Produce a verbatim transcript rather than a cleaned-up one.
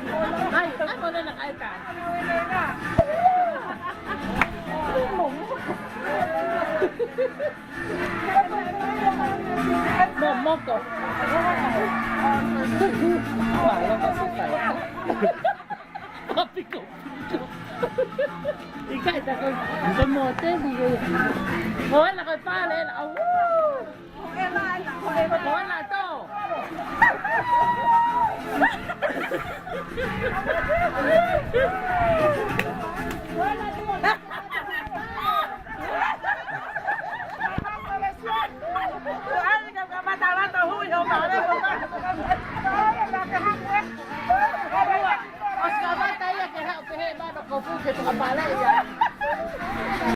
ʻAi, ʻai, mo nena, ʻai, ka. Momoko. Mālō, ka se kai. Papiko. ʻIkai, ta koe. Ko mo te ni. Ko ena ko e pale, ena. Au. Ko ena to.